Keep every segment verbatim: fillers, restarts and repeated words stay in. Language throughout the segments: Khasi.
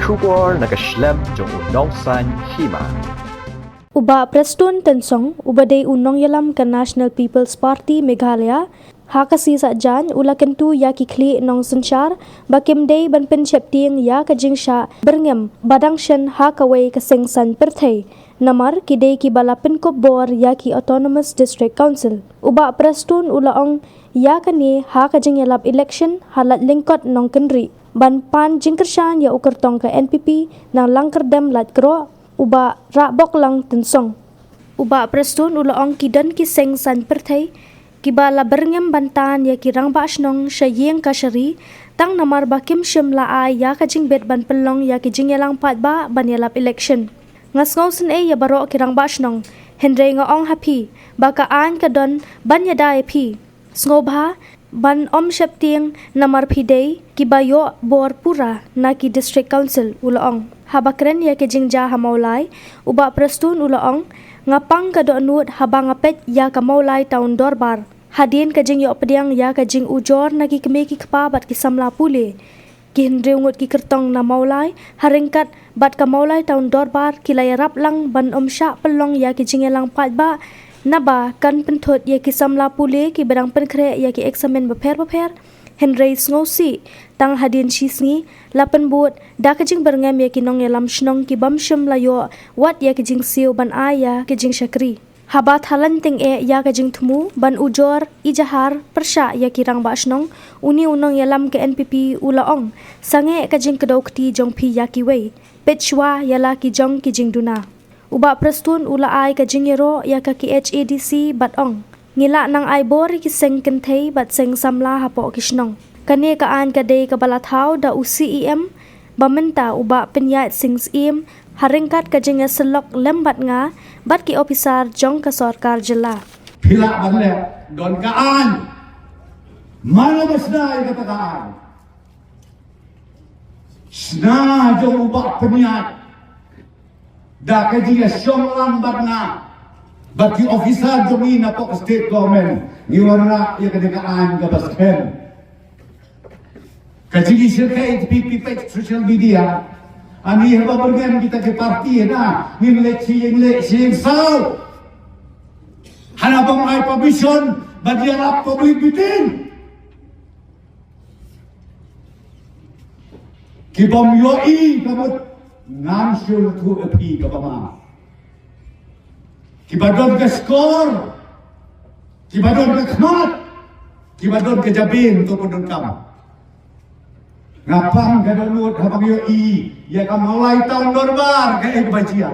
Khubor na ka shlem jong u Nongsaiñ Hima. U Bah Prestone Tynsong, uba dei u nongïalam ka National People's Party Meghalaya, ha ka sngi Saitjaiñ u la kyntu ïa ki khlieh nongsynshar ba kim dei ban pynsheptieng ïa ka jingshah byrngem ba dang shen ha kawei ka seng saiñ pyrthei, namar ki dei kiba la pynkup bor ïa ki Autonomous District Council. U Bah Prestone u la ong ïa kane ha ka jingïalap election ha Lad Lyngkot Nongkynrih ban pan jingkyrshan ïa u kyrtong ka N P P na Langkyrdem Laitkroh, u Bah Rahboklang Tynsong. U Bah Prestone u la ong ki don ki seng saiñ pyrthei kiba la byrngem ban tan ïa ki rangbah shnong sha ïing ka shari, tang namar ba kim shym la ai ïa ka jingbit ban pynlong ïa ki jingïalang paidbah ban ïalap election. Nga sngewsynei ïa baroh ki rangbah shnong, hynrei nga ong ha phi ba ka aiñ ka don ban ïada ïa phi. Sngewbha ban ym sheptieng namar phi dei kiba ïoh bor pura na ki District Council, u la ong. Haba kren ïa ki jingjia ha Mawlai, u Bah Prestone u la ong, nga pang ka dohnud haba nga peit ïa ka Mawlai Town Dorbar. Hadien ka jingïoh pdiang ïa ka jingujor na ki kmie ki kpa bad ki samla pule, ki hynriew ngut ki kyrtong na Mawlai, ha ryngkat bad ka Mawlai Town Dorbar, ki la ïarap lang ban ym shah pynlong ïa ki jingïalang paidbah, naba kan pynthut ïa ki samla pule kiba dang pynkhreh ïa ki eksamin bapher bapher. Hynrei sngewsih, tang hadien shi sngi la pynbud da ka jingbyrngem ïa ki nongïalam shnong ki bym shym la ïoh wat ïa ki jingsiew ban ai ïa ki jingshakri. Haba thalan tyngeh ïa ka jingthmu ban ujor ijahar pyrshah ïa ki rangbah shnong, une u nongïalam ka N P P u la ong, sangeh ka jingkdew kti jong phi ïa kiwei, peit shuwa ïa la ki jong ki jingduna. U Bah Prestone u la ai ka jingïaroh ïa ka K H A D C bad ong, ngi lah nang ai bor ïa ki seng kynthei bad seng samla hapoh ki shnong. Kane ka aiñ ka dei kaba la thaw da u C E M ba mynta, u Bah Pynïaid Sing Syiem, ha ryngkat ka jingïasyllok lem bad nga bad ki ophisar jong ka sorkar jylla. Phi lah ban leh, don ka aiñ. Mano ba shna ïa kata ka aiñ? Shna jong u Bah Pynïaid. Da ka jingïashong lang bad nga bad ki ophisar jong ngi napoh ka state government, ngi wanrah ïa kane ka aiñ kaba skhem. Ka jingïashyrkhei te phi, phi peit social media. Ani haba byrngem kita ki party na, ngin leit sha ïing leit sha ïing saw. Hana bym ai permission ban ïarap public meeting. Ki bym ïohi ka mut, ngan shu ïathuh ïa phi kaba ma. Kiba don ka shkor, kiba don ka khmat, kiba don ka jabieng to pyndonkam. Nga pang ka dohnud haba nga ïohi ïa ka Mawlai Town Dorbar kaei kaba jia.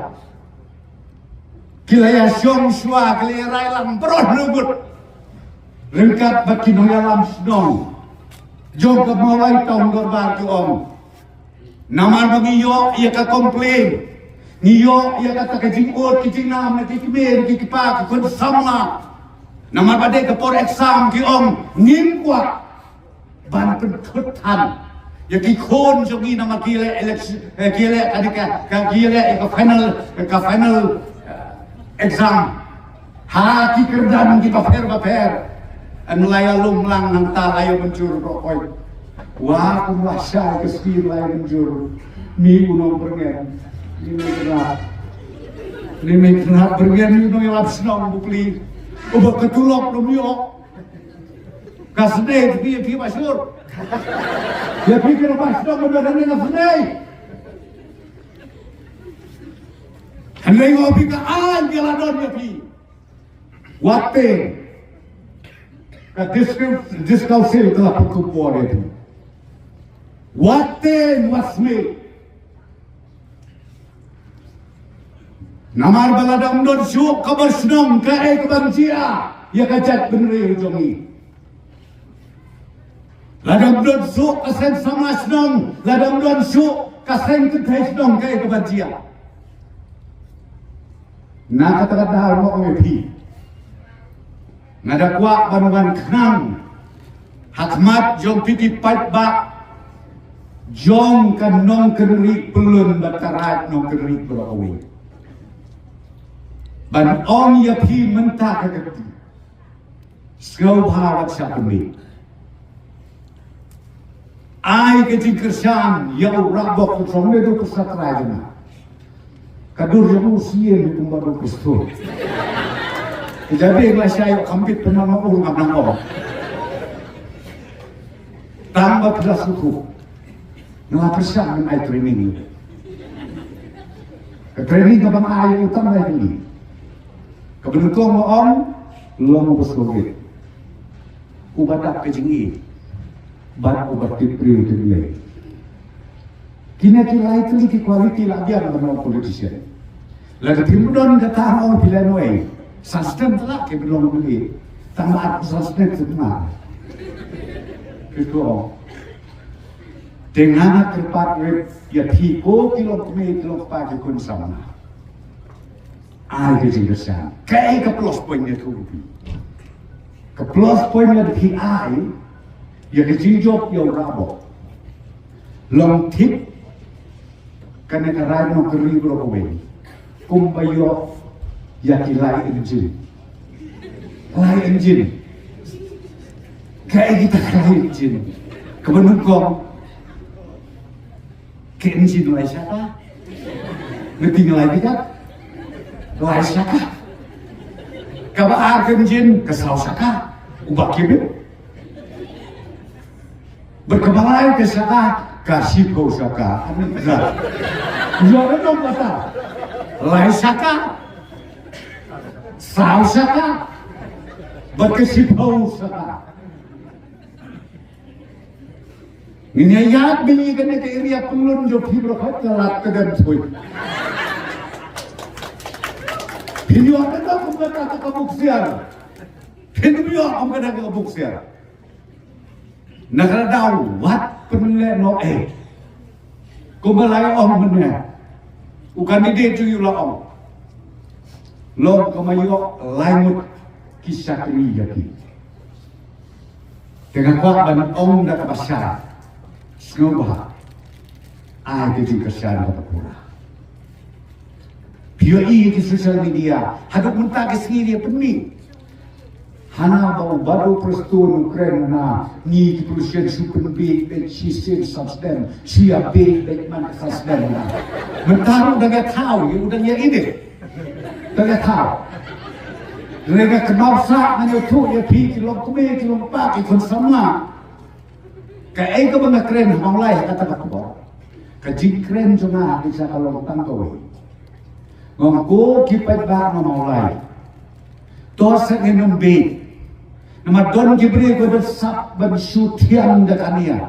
Ki la ïashong shuwa, ki la ïarai lang baroh hynriew ngut. Ryngkat bad ki nongïalam shnong jong ka Mawlai Town Dorbar ki ong, namar ba ngi ïoh ïa ka complain, ngi ïoh ïa kata ka jingud ka jingnam na ki kmie, ki kpa, ki khun samla. Namar ba dei ka por exam, ki ong ngim kwah ban pynthut than ïa ki khun jong ngi namar ki ïaleh election, eh, ki ïaleh ka, ka, ka, ki ïaleh ïa ka final, ka final, eh, exam. Ha ki kyrdan kiba pher ba pher. Yn la ïalum lang nangta la ïa mynjur baroh kawei. Wa kum la shai ka skim la ïa mynjur. Ni u nongbyrngem, ni mei kynrad, ni mei kynrad byrngem, ni u nongïalam shnong bukli. Uba ka tulop lum ïoh. Ka sdei te phi, phi ba shur. Ïa phi ki rangbah shnong ba don hangne ka sdei. Hangne nga ong phi ka aiñ ka la don ïa phi. Wat te ka district, district council ka la pynkup bor ïa phi. Wat te wat smiej. Namar ba lada ym don shuh ka bor shnong kaei kaban jia ïa ka jaitbynriew jong ngi. Lada ym don shuh ka seng samla shnong, lada ym don shuh ka seng kynthei shnong kaei kaban jia. Na kata ka daw nga ong ïa phi, nga da kwah ban wan khnang ha khmat jong phi ki paidbah jong ka Nongkynrih Pyllun bad ka Raid Nongkynrih baroh kawei, ban ong ïa phi mynta ka kti, sngewbha wat shah pynbeit. Ai ka jingkyrshan ïa u Rabok, ka jong ne du ka sa trai jong nga. Ka dur jong u sien kumba dur ka stur. Ka jabieng la shai ïa u kham bit pynban ma ur ngam nang ong. Tang ba phi la sngewthuh. Nga la pyrshang ban ai training. Ka training kaba nga ai u tang lai kali. Kaba nyngkong nga ong, long uba sngewrit. Uba dap ka jingïeit. Bad uba tip briew tip Blei. Kine ki lai tylli ki quality la biang ban long politician. Lada phim don kata, ong phi lehnohei. Sa snem te la ki ban long Blei. Tang ba ar sa snem te ma. Phi ko. Te nga nga kyrpad rep ïa phi ko ki long kmie ki long kpa ki khun samla. Ai ka jingkyrshan. Kaei ka plus point ïa ka U P? Ka plus point ïa ka P I, ïa ka jingjop ïa u Rabok. Long thik, kane ka rai nongkri baroh kawei. Kumba ïoh ïa ki lai engine. Lai engine. Kaei kita ki lai engine? Kaba nyngkong. Ka engine lai shaka. Nga tieng lai bikhat. Lai shaka. Kaba ar ka engine ka saw shaka. Uba kibit. Bad kaba lai ka shaka ka shiphew shaka. Ani ka. Ïa ka nong kata. Lai shaka. Saw shaka. Bad ka shiphew shaka. Ngin ïa ïaid beit ïa kane ka area pynlong jong phi baroh ka lad ka dem thui. Phi ïoh ka dok kum kata ka buk siar. Phi ïoh kum kata ka buk siar. Na ka daw wat pynleh noh eh. Kumba la ong mynne. U candidate u la ong. Long kumba ïoh lai ngut ki shakri ïa ki. Te nga kwah ban ong da kaba shai. Sngewbha ai ka jingkyrshan kaba pura. Phi ïohi ki social media haduh mynta ki sngi ïa pynmih. Hana ba u Bah Prestone u kren hana, ngi ki politician shu pynbiej beit shisien sa snem, shu ïa biej beit man ka sa snem na. Mynta ruh dang ïa thaw, u dang ïa edit. Dang ïa thaw. Hynrei nga kynmaw sah, nga ïathuh ïa phi ki long kmie ki long kpa ki khun samla. Kaei kaba nga kren ha Mawlai ha kata ka por, ka jingkren jong nga ha ka jaka long tang kawei. Nga ong ko ki paidbah na Mawlai, to sa ngin ym bieit. Namar don ki briew kiba sap ban shu thiang da ka nia.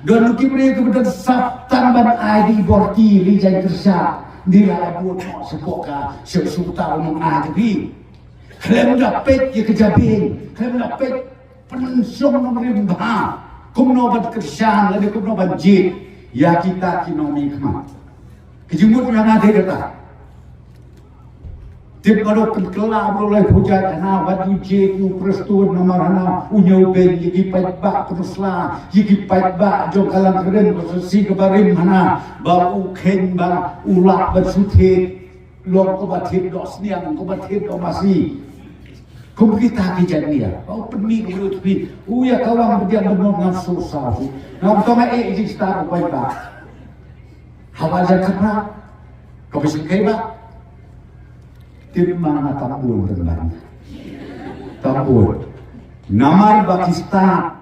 Don ki briew kiba don sap tang ban ai di bor ki li jaiñ kyrsha. Di la bud mo sha poh ka shu shu ta ong ai di. Khlem da peit ïa ka jabieng, khlem da peit pynshong nongrim bha, kumno ban kyrshan lane kumno ban jied ïa kita ki nongmihkhmat. Ka jingmut ïa nga dei kata. Tip baroh pynkylla baroh lai pujat hana wat u jied u Prestone namar hana u ñiew beiñ ïa ki paidbah Pynursla, ïa ki paidbah jong ka Langkyrem, ka Sasi kaba rim hana ba u kheiñ ba u lah ban shu thied. Long ko ba thied doh sniang, ko ba thied doh masi. Kum kita ki jait nia. Ba u pynmih ka briew tbi. U ïa ka wang pdiang ban nong ngan so sa u. Ngam tong ai ji sta ko bai ba. Hawa ja ka pra. Ko ba sing kai ba. Tip ma na tambun dengan. Tambun. Namar ba ki sta